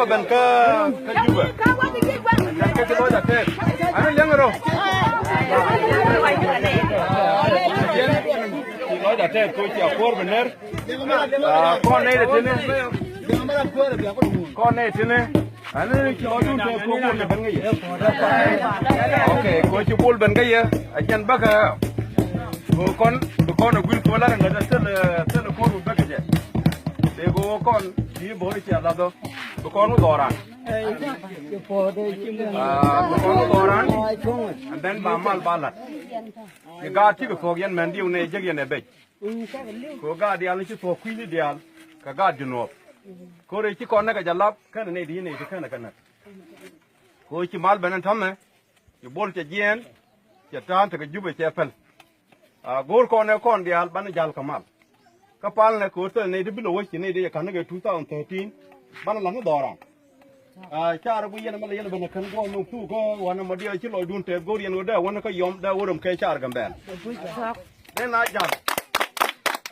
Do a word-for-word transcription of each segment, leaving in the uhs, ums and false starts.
Bɛn kä, kä Jubɛ. Bɛn kä ci lɔc a tɛɛt. Ani liɛŋ rɔ. Ci lɔc a tɛɛt ko ci a kuɔr bɛ ner. Ah, kɔn nɛy de tini. Kɔn nɛy tini. Ani ci lɔcdun tɛɛt ko bol kɛ ben kä yɛ. Ok, ko ci bol ben kä yɛ. A jɛn bäkɛ. Ko kɔn, bi kɔn a guil ko la ŋäth a thil, thil ko rut bäkɛ jɛ. Dee ko kɔn, bi bol ci a lathɔ. Bi kɔn wä dhɔran. Ah, bi kɔn wä dhɔran. And then ba mal ba lat. Kɛ gaat cikɛ thuɔ̱k yɛn mɛn diw nɛ jek yɛn ɛ bec. Kɛ gaat diaal ni ci thuɔ̱k kui̱ni diaal. Kɛ gaat Jinuɔp. Kɛ ɣöö rɛy ci kɔn näk a jɛ lap kɛnɛ nɛy ti yi nɛy ti kɛnɛ kɛ näk. Kɛ ɣöö ci mal ben ɛn täämɛ. Ci bol cɛ jiɛɛn. Cɛ ta̱a̱n tekɛ Jubɛ cɛ päl. Ah, go̱o̱r kɔn ɛ kɔn diaal banɛ jal kɛ mal. Kä palnɛ kɛ ɣöö thilɛ nɛy ti bi lɔ wec ci nɛy ti yɛ ka̱n ni kɛ two thousand thirteen. Banɛ la̱t ni dhɔran. Ah, car bi yɛn mɛ lɛ yɛn ben kän guɔ nhök thuk kä wanɛ mɔ diɛl ci lɔcdun tɛth go̱o̱r yɛn ɣöö dee wanɛ kä yɔm dee wä röm kɛ car Gambɛl. Dee na jal.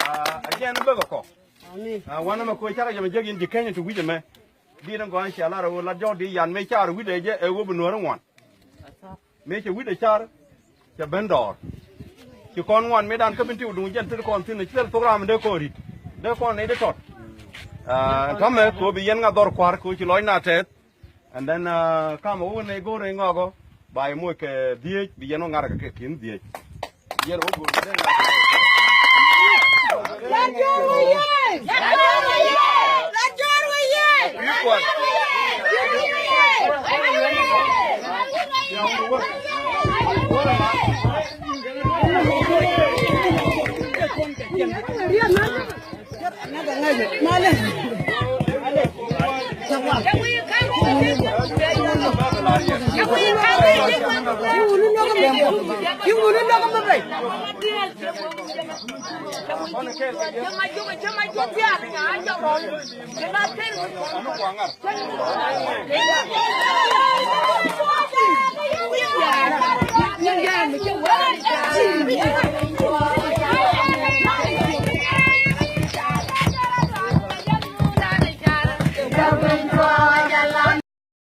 Ah, a jɛn bek ɛ kɔ. Ah, wanɛ mɛ koc cakɛ yɛm ɛ jek yɛn ji̱ Kenya ti wi̱c ɛmɛ. Di̱t in gɔ̱a̱n cia lar ɛ ɣöö lat jɔ̱ɔ̱k di yan mëë car wi̱cdɛ jɛ ɛ ɣöö bi nuäär in ŋuan. Mëë cɛ wi̱cdɛ car, cɛ ben dɔɔr. Ci kɔn ŋuan mëëdan kä bin ti wä duŋ jɛn tet kɔn thi̱n, ci thil thok ram dee kɔn ri̱t. Dee kɔn nɛy dee tɔt. Ah, täämɛ kɛ ɣöö bi yɛn ŋa dhɔr kua̱r kɛ ɣöö ci lɔcna tɛth. And then, ah, kamɛ wä nɛy go̱o̱r nɛy ŋɔakɔ, ba yɛ moc kɛ dhieec, bi yɛn wä ŋa̱r kɛ kɛ ki̱n dhieec. Yɛn wä go̱o̱r nɛy ŋa̱r kɛ kɛ.